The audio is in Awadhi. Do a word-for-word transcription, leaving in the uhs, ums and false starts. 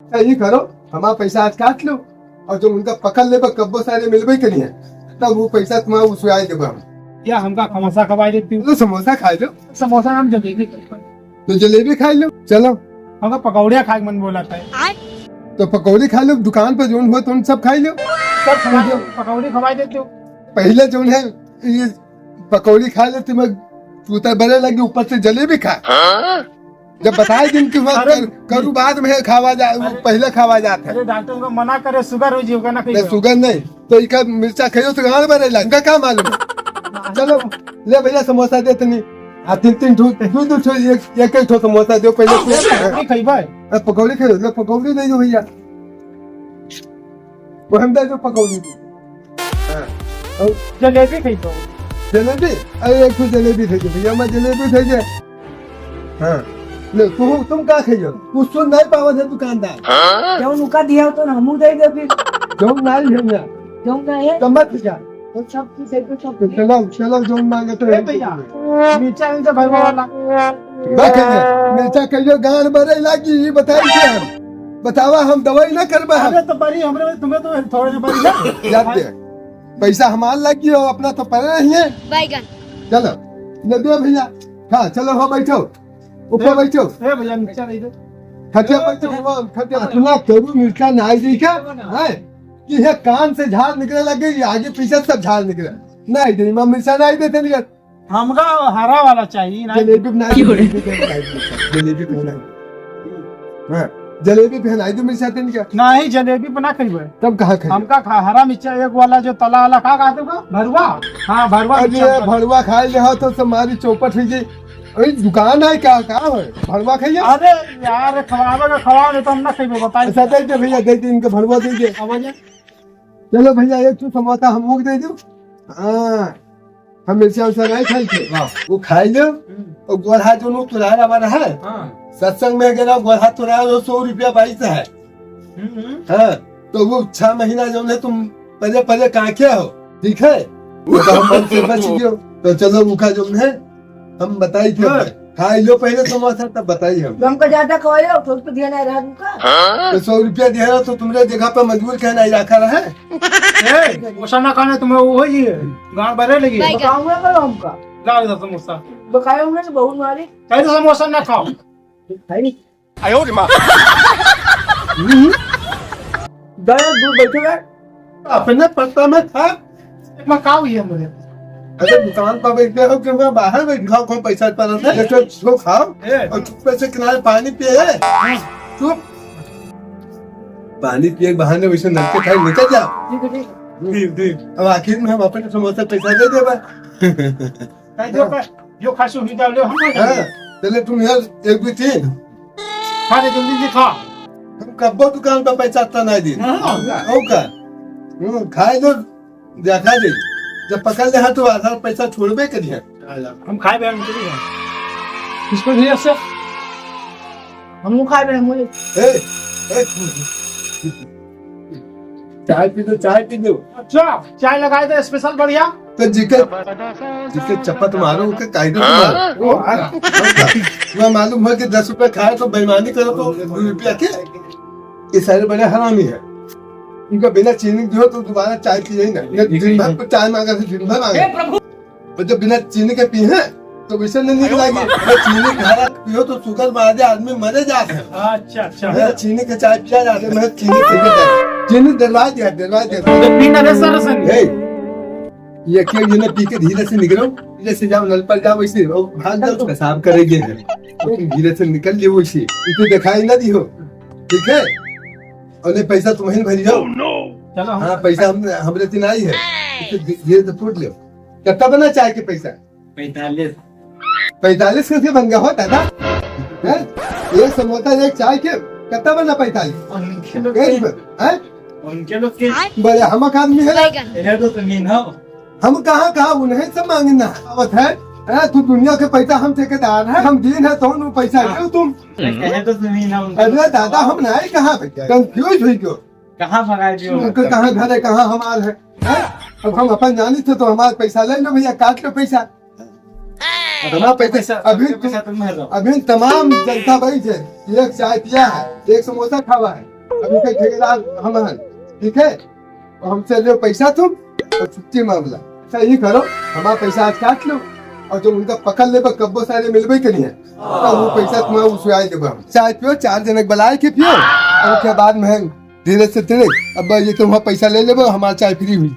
अच्छा, ये करो, हमारा पैसा आज काट लो, और जब उनका पकड़ लेबा, कब्बो सारे मिलबे करिए, तब वो पैसा तुम्हारा उसवाए देबा हम। या हमका समोसा खवाई देती हो? लो, समोसा खा लो। समोसा हम जलेबी खाई। तो जलेबी खाई लो, चलो। हमका पकौड़िया खाए के मन बोला था। तो पकौड़ी खा लो, दुकान पर जोन हो, तुम सब खाई लो। सब खवा दो, पकौड़ी खवाई देती हो। पहले जोन है, ये पकौड़ी खा ले, तुम्हें तूता बरे लगी, ऊपर से जलेबी खा। जब बताए दिन की बात अरे कर, करू बाद में खावा जा, वो अरे पहले खावा जात है। अरे डॉक्टर को मना करे, शुगर हो जी, ओका ना नहीं, खाइए। शुगर नहीं, तो इका मिर्चा खाइयो तो गाड़ बरे लगी, का मालूम है? चलो, ले भैया समोसा दे तनी। आ तीन तीन ठो, दो दो ठो, एक एक ठो समोसा दो पहले तू। पकौड़ी खइबा? आ, पकौड़ी खाइयो, ले पकौड़ी दे दो भैया। वो हम दे दो पकौड़ी। हाँ। और जलेबी खइबा? जलेबी? अरे एक ठो जलेबी दे दो भैया, मैं जलेबी दे दे। हाँ। ले, तू, तुम का खाइयो? कुछ सुन नहीं पावत है दुकानदार। जौन उका दिया हो तो हमू दे दे फिर। जौन नहीं है ना। जौन नहीं है। तो मत जा। तो सब कुछ है, तो सब तो कुछ है। चलो, चलो, जौन मांगे तो ए हम भैया, देंगे। मिर्चा इनसे भरवा वाला। बस है, मिर्चा कहियो गान बरे लागी, ये बताई क्या हम? बतावा, हम दवाई ना करबा हम। अरे तो बड़ी, हमरे, तुम्हें तो थोड़े से बड़ी ना। याद दे। पैसा हमार लागी हो, अपना तो परे नहीं है। बैगन। चलो, ले दे भैया। हाँ, चलो, हो बैठो। ऊपर ए, बैठो। ए भैया, नीचे नहीं दे। खटिया बैठो, वहाँ खटिया। इतना करू मिर्चा नहीं दी क्या? हैं? कि ये कान से झाल निकले लगे, ये आगे पीछे सब झाल निकले। नहीं दे, इमाम मिर्चा नहीं देते निकल। हमका हरा वाला चाहिए, नहीं। जलेबी बनाई दो, जलेबी बनाई दो, जलेबी बनाई दो। हाँ, जलेबी पहनाई दो मिर्चा तेल क्या? नहीं, जलेबी बना खइबे। तब कहाँ खाइबे? हमका खा-, हरा मिर्चा एक वाला जो तला वाला, का कहते हो? भरुआ? हाँ, भरुआ अरे, मिर्चा। भरुआ खाए ले हो तो तुम्हारी चौपट हुई जी। अरे, दुकान है क्या? का है? भरुआ खाइए? अरे यार, खवावे का खवावे, तो हम ना खइबे, बताइए। अच्छा, दे दे भैया, दे दे, इनका भरुआ दे दे। अब आ जा। चलो भैया, एक ठो समोसा हम लोग दे दो। हाँ, हम मिर्चा उर्चा नहीं खाई थे। हाँ। वो खाई लो, हम्म। और गोर हाथ जो लोग तुराया हमारा है, हाँ। सत्संग में गया, गोर हाथ तुराया, वो सौ रुपया बाईस है। हम्म, हम्म। हाँ, तो वो छह महीना जो है तुम पहले, पहले कांखे हो, ठीक है? वो तो हम मन से बच गयो। तो चलो, उका जो है, हम बताई थे। हाँ। खाई लो पहले समोसा, तब बताई हम। हमका ज्यादा खवायो, तो उस पर ध्यान आ रहा उनका। हाँ? तो सौ रुपया दिया रहा, तो तुमरे जगह पर मजबूर क्या नहीं रखा रहा है? ए, ओसा ना खाने तुम्हें वो ही है, गांव भरे लगी। नहीं, बताऊंगा करो हमका। लाओ इधर समोसा। बकाया हमने तो बहुत मारी। कहीं तो समोसा ना खाओ। भाई। आयो रे माँ। हम्म। दया दूर बैठे रहे। अपने पत्ता में खा। एक बार का हुई है मुझे? अरे दुकान पर बैठे हो कि मैं बाहर बैठ खाओ, कौन पैसा पर है? ये तो लो खाओ ए। और चुप्पे से किनारे पानी पिए। हाँ। चुप। पानी पिए के बहाने वैसे नलके खाए निकल जाओ। ठीक है, ठीक है। ठीक, ठीक। अब आखिर में हम अपने समोसा पैसा दे देबा। नहीं, जो का, जो खासू हुई जाओ, ले, हम कर हाँ, देंगे। चले तुम यार एक भी चीज। खा ले, जल्दी से खा। हम कब्बो दुकान पर पैसा इतना नहीं दी। हाँ, हाँ। हो का? हम्म, खाए दो, देखा दे। जब पकड़ ले हाथ तो आधा पैसा छोड़बे करिए। हम खाए बे, हम चली जाए। इसको भी ऐसे हम लोग खाए बे, हम लोग। ए, ए, चाय पी लो, चाय पी लो। अच्छा, चाय लगाए दे special बढ़िया। तो जिके, जिके चपत मारो, उके कायदे से मारो। हाँ? ओ, हाँ। मैं मालूम है कि दस रुपए खाए तो बेईमानी करो तो दो रुपया के। ये सारे बड़े हरामी है। इनका बिना चीनी दियो तो दोबारा चाय पिए ही ना। ये दिन भर तो चाय मांगा से दिन भर मांगा। हे प्रभु। और जब बिना चीनी के पी है, तो वैसे नहीं नीक लागे। अरे चीनी खाना पियो तो शुगर बढ़ जाए, आदमी मरे जात है। अच्छा, अच्छा। हाँ, चीनी के चाय पिया जाते, मैं चीनी पी के जाए। चीनी डरवा दिया, डरवा दिया। तो पी ना रे सर से। हे, ये क्या, ये ना पी के धीरे से निकलो, धीरे से जाओ, नल पर जाओ, वैसे और भाग जाओ, पेशाब करेंगे। तो तुम धीरे से निकल जाओ वैसे, इसे दिखाई ना दियो, ठीक है? और नहीं, पैसा तुम्हें भरी जाओ। चलो, हम हाँ, पैसा हम, हमरे दिन आई है, इसे धीरे से फूट लो। कितना बना चाय के पैसा? पैंतालीस। पैंतालीस कैसे बन गया हो दादा? हैं? एक समोसा, एक चाय के कितना बना पैंतालीस? उनके लोग कैसे के बन-, हैं? उनके लोग के बड़े हमक आदमी है ना? बैगन। ये तो जमीन हो। हम कहाँ, कहाँ उन्हें से मांगना आवत है? हैं? तू दुनिया के पैसा हम ठेकेदार है, हम दीन है तो उन पैसा हाँ। दो तुम। कहे तो जमीन हो उनके। अरे दादा, हम नहीं कहाँ भैया, confuse हुई क्यों? कहाँ भगाई दियो? उनके कहाँ घर है, कहाँ हमार है? हैं? अब हम अपन जानी थे तो हमार पैसा ले लो भैया, काट लो पैसा। हमार पैसा, अभी, अभी तमाम जनता बैठ है, एक चाय पिया है, एक समोसा खावा है, अभी के ठेकेदार हम हैं, ठीक है? और हमसे लेव पैसा तुम, और छुट्टी मामला। ऐसा ही करो, हमार पैसा आज काट लो, और जब उनका पकड़ लेबा, कब्बो सारे मिलबे करिहैं, तो वो पैसा तुम्हारा उसमें आए देबा हम। चाय पियो, चार जने के बुलाए के पियो, और ओके बाद में धीरे से धीरे, अब ये तो वहाँ पैसा ले लेबो, हमार चाय फ्री हुई।